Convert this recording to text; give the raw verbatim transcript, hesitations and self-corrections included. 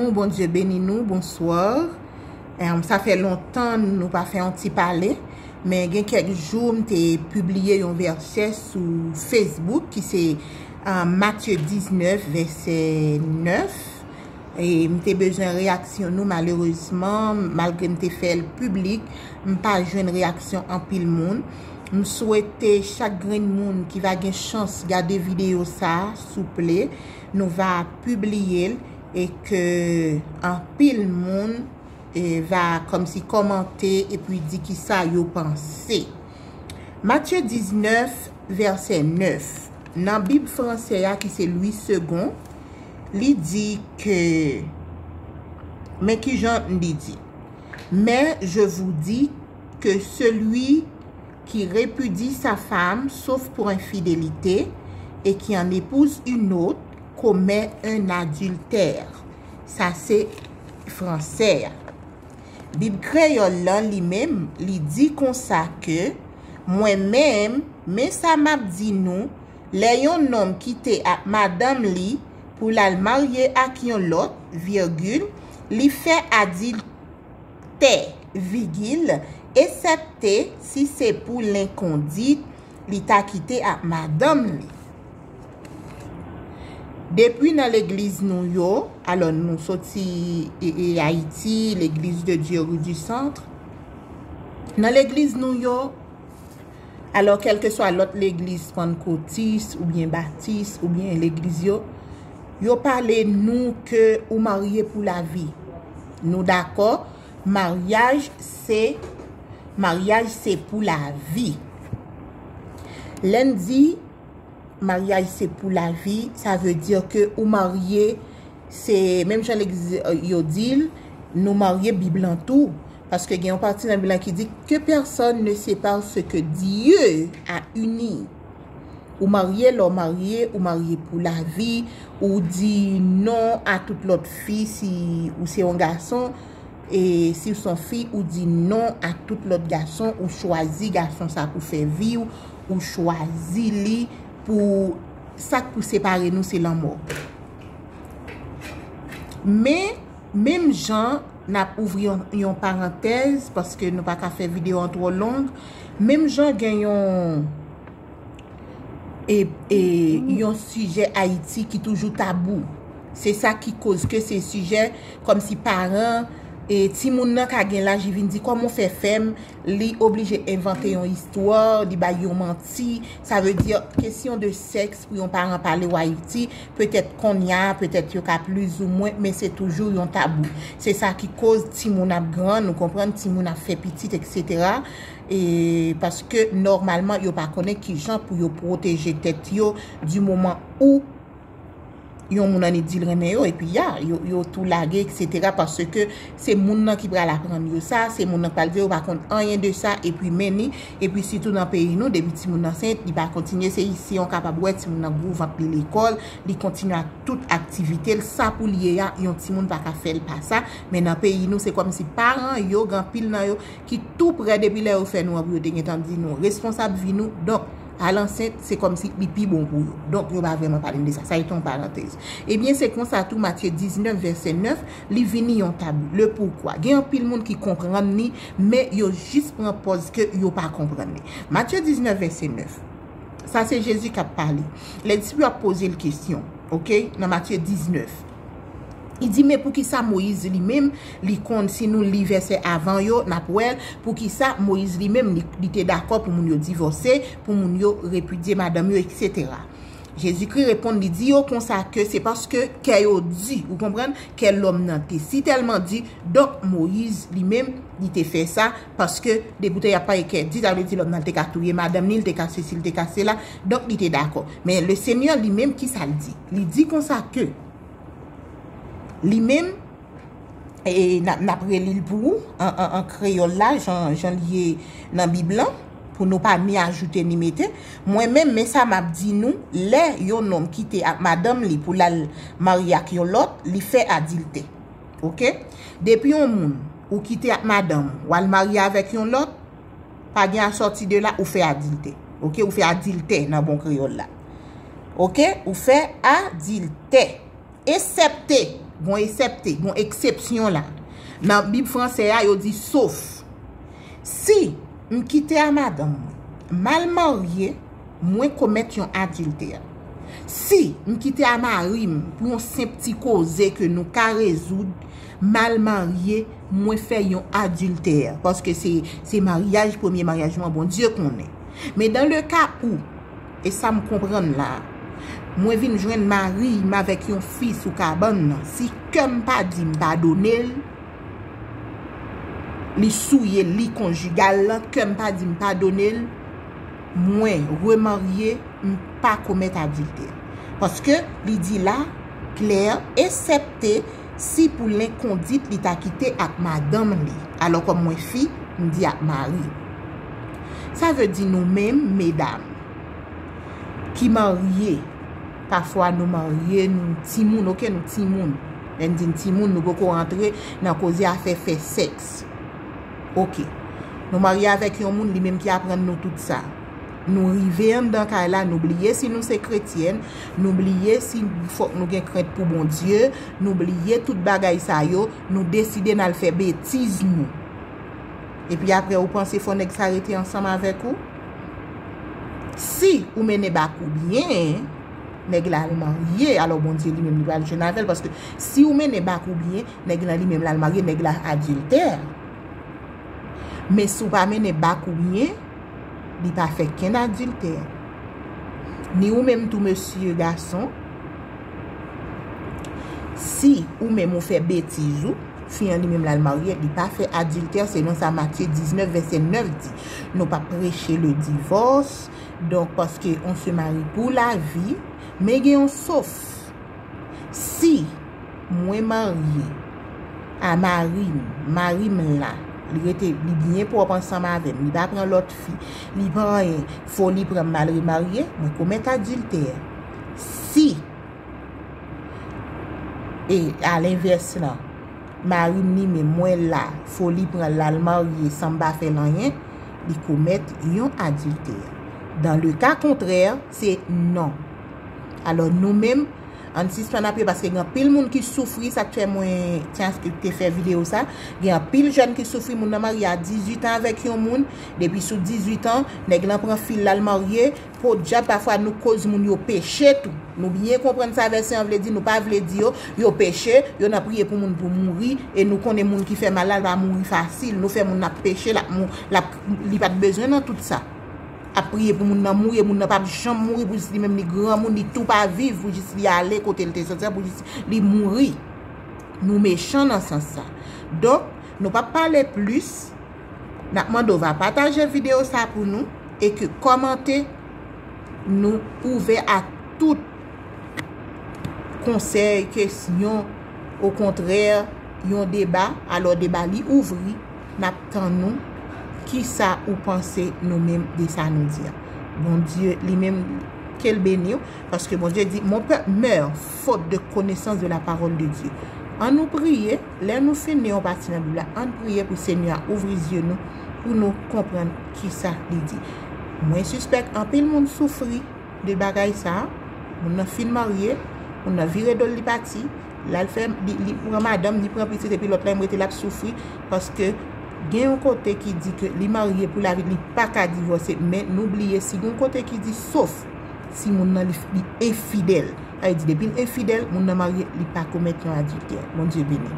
Nou, Bondye beni nou, bonswa. Em, sa fè lontan nou pa fè yon ti pale, men gen kèk jou m te pibliye yon vèsè sou Facebook ki se, em, Matye diznèf, vèsè nèf. E m te bezwen reyaksyon nou, malerezman, malgre m te fè l piblik, m pa jwenn reyaksyon anpil moun. M swete chak grenn moun ki va gen chans gade videyo sa a, souple, nou va pibliye l e ke anpil moun, e, va kòmsi kòmante epi di kisa yo panse. Matye diznèf, vèsè nèf. Nan Bib franse a, ki se Louis Segond, li di ke, men kijan li di, Mais je vous dis que celui qui répudie sa femme, sauf pour infidélité, et qui en épouse une autre, commet un adultère. Sa se franse a. Bib kreyòl lan, li menm, li di konsa ke, mwen menm, men sa m ap di nou, lè yon nonm kite ak madanm li pou l al marye ak yon lòt, virgil, li fè adiltè, vigil, esèpte si se pou lenkondit li ta kite ak madanm li. Depi nan legliz nou yo, alò, nou soti, e, e, Ayiti, Legliz de Dieu Rue du Centre. Nan legliz nou yo, alò, kèlkeswa lòt legliz pannkotis oubyen batis oubyen legliz yo, yo pale nou ke ou marye pou lavi. Nou dakò, maryaj se, maryaj se pou lavi. Lè n di maryaj se pou lavi, sa vle di ke ou marye, se menm jan legliz, e, yo di l, nou marye Bib lan tou. Paske gen yon pati nan Bib lan ki di, que personne ne sépare ce que Dieu a uni. Ou marye, lè w marye, ou marye pou lavi, ou di non a tout lòt fi si ou se yon gason, e si w se yon fi, ou di non a tout lòt gason, ou chwazi gason sa pou fè vi w, ou chwazi li pou, sa k pou separe nou se lanmò. Men, menm jan, n ap ouvri yon, yon parantèz, paske nou pa ka fè videyo an twò long, menm jan gen yon, e, e, yon sijè Ayiti ki toujou tabou. Se sa ki koz ke se sijè kòmsi paran, e, timoun nan ka gen laj, li vin di, "Kòman w fè fè m?" Li oblije envante yon istwa, li bay yon manti. Sa vle di, kesyon de sèks pou yon paran pale w Ayiti, petèt kounye a, petèt yo ka plizoumwen, men se toujou yon tabou. Se sa ki koz timoun ap grann, ou konprann, timoun ap fè pitit, etsetera. E paske nòmalman, yo pa konnen kijan pou yo pwoteje tèt yo di moman ou yon moun annik di l renmen yo, epi ya, yo, yo tou lage, etsetera, paske se moun nan ki pral aprann yo sa, se moun nan ki pral di yo, yo pa konn anyen de sa, epi men ni, epi sitou nan peyi nou, depi timoun nan ansent, li pa kontinye, se isi w kapab wè timoun nan gwo vant li lekòl, li kontinye ak tout aktivite l, sa pou l ye a, yon timoun pa ka fè l pa sa, men nan peyi nou, se kòmsi paran yo, gen anpil nan yo, ki tou prè depi lè yo fè nou an pou yo te gentan di nou responsab vi nou. Donk, al ansent, se kòmsi li pi bon pou yo. Donk, yo pa vrèman pale n de sa. Sa se te yon parantèz. Ebyen, se konsa tou, Matye diznèf, vèsè nèf, li vini yon tabou. Le poukwa. Gen anpil moun ki konprann li, men yo jis pran pòz ke yo pa konprann li. Matye diznèf, vèsè nèf. Sa se Jezi k ap pale. Lè disip yo ap poze l kesyon, oke, nan Matye diznèf. Li di, "Men poukisa Moyiz li menm, li konn, si nou li vèsè avan yo, n ap wè l, poukisa Moyiz li menm, li, li te dakò pou moun yo divòse, pou moun yo repidye madanm yo, etsetera." Jezikri reponn, li di yo konsa ke se paske kè yo di, ou konprann, kè lòm nan te sitèlman di, donk Moyiz li menm, li te fè sa, paske depi w te y ap pale kè di, sa vle di lòm nan te ka touye madanm li, li te ka sesi, li te ka sela, donk li te dakò. Men Lesenyè li menm, kisa l di? Li di konsa ke li menm, e n ap, n ap reli l pou ou, an, an, an kreyòl la, jan, jan l ye nan Bib lan, pou nou pa ni ajoute ni mete. Mwen menm, men sa m ap di nou, lè yon nonm kite ak madanm li pou l al marye ak yon lòt, li fè adiltè. Oke? Depi yon moun, ou kite ak madanm ou, w al marye avèk yon lòt, pa gen a sòti de la, ou fè adiltè. Oke? Ou fè adiltè nan bon kreyòl la. Oke? Ou fè adiltè. Esèpte, Gon eksepte, gon eksepsyon la. Nan Bib franse a, yo di sof. Si m kite a madanm mwen, m al marye, mwen komèt yon adiltè. Si m kite a mari m pou yon senp ti koze ke nou ka rezoud, m al marye, mwen fè yon adiltè. Paske se, se maryaj, premye maryaj mwen, Bondye konnen. Men dans le cas où, e sa m konprann la, mwen vin jwenn mari m avèk yon fi sou kabann nan, si kè m pa di m padone l, li souye li konjigal lan, kè m pa di m padone l, mwen remarye, m pa komèt adiltè. Paske li di la, klè, eksepte si pou lenkondit li ta kite ak madanm li. Alò kòm mwen fi, m di ak mari. Sa vle di nou menm, medam, ki marye, pafwa nou marye, nou timoun, oke, nou timoun. Lè n di n timoun, nou poko rantre nan koze afè fè sèks. Oke. Nou marye avèk yon moun, li menm ki aprann nou tout sa. Nou rive anndan kay la, nou bliye si nou se kretyèn, nou bliye si fòk nou gen krent pou Bondye, nou bliye tout bagay sa yo, nou deside n al fè betiz nou. Epi apre, ou panse fò nèg sa rete ansanm avèk ou? Si ou mennen bak ou byen, nèg la al marye, alò Bondye li menm li pral jwenn avè l, paske si ou mennen bak ou byen, nèg la li menm l al marye, nèg la adiltè. Men si w pa mennen bak ou byen, li pa fè kenn adiltè. Ni ou menm tou, mesye gason, si ou menm ou fè betiz ou, fi an li menm l al marye, li pa fè adiltè, selon sa Matye diznèf, vèsè nèf di. Nou p ap preche le divòs, donk, paske on se marie pour la vie, men gen yon sof. Si mwen marye a mari m, mari m la, li rete, li byen pwòp ansanm avè m, li pa pran lòt fi, li pa anyen, fò li pran m, m al remarye, mwen komèt adiltè. Si, e alenvès lan, mari m li menm, mwen la, fò li pran l, l al marye san m pa fè l anyen, li komèt yon adiltè. Dans le cas contraire, se non. Alò, nou menm, ann sispann ap ye, paske gen anpil moun ki soufri, sa k fè mwen te, te fè videyo sa. Gen anpil jèn ki soufri, moun nan marye a dizuit an avèk yon moun, depi sou dizuit an, nèg lan pran fi l, l al marye, podyab, pafwa nou koz moun yo peche tou. Nou byen konprann sa vèsè an vle di, nou pa vle di yo, yo peche, yo nan priye pou moun pou mouri, e nou konnen moun ki fè mal la, l pa mouri fasil. Nou fè moun ap peche, l ap mou-, l ap, li pa t bezwen nan tout sa. Ap priye pou moun nan mouri, e moun nan p ap janm mouri, pou jis li menm li granmoun, li tou pa viv, pou jis li ale kote l te soti a, pou jis li mouri. Nou mechan nan sans sa. Donk, nou p ap pale plis. N ap mande w va pataje videyo sa pou nou e ke kòmante, nou ouvè a tout konsèy, kesyon, okontrè, yon deba. Alò, deba li ouvri, n ap tann ou. Kisa ou panse nou menm de sa nou di a? Bondye li menm, ke l beni w, paske Bondye di, mon peuple meurt faute de connaissance de la parole de Dieu. Ann nou priye, lè nou fin li yon pati nan Bib la, ann priye pou Senyè a ouvri zye nou, pou nou konprann kisa li di. Mwen sispèk anpil moun soufri de bagay sa, moun nan fin marye, moun nan vire do l li pati, l al fè, li, li pran madanm, li pran pitit, epi lòt la menm rete l ap soufri, paske gen yon kote ki di ke li marye pou lavi, li pa ka divòse, men nou bliye si gen yon kote ki di sof si moun nan li, li enfidèl. Sa vle di, depi l enfidèl, moun nan marye, li pa komèt yon adiltè. Bondye beni.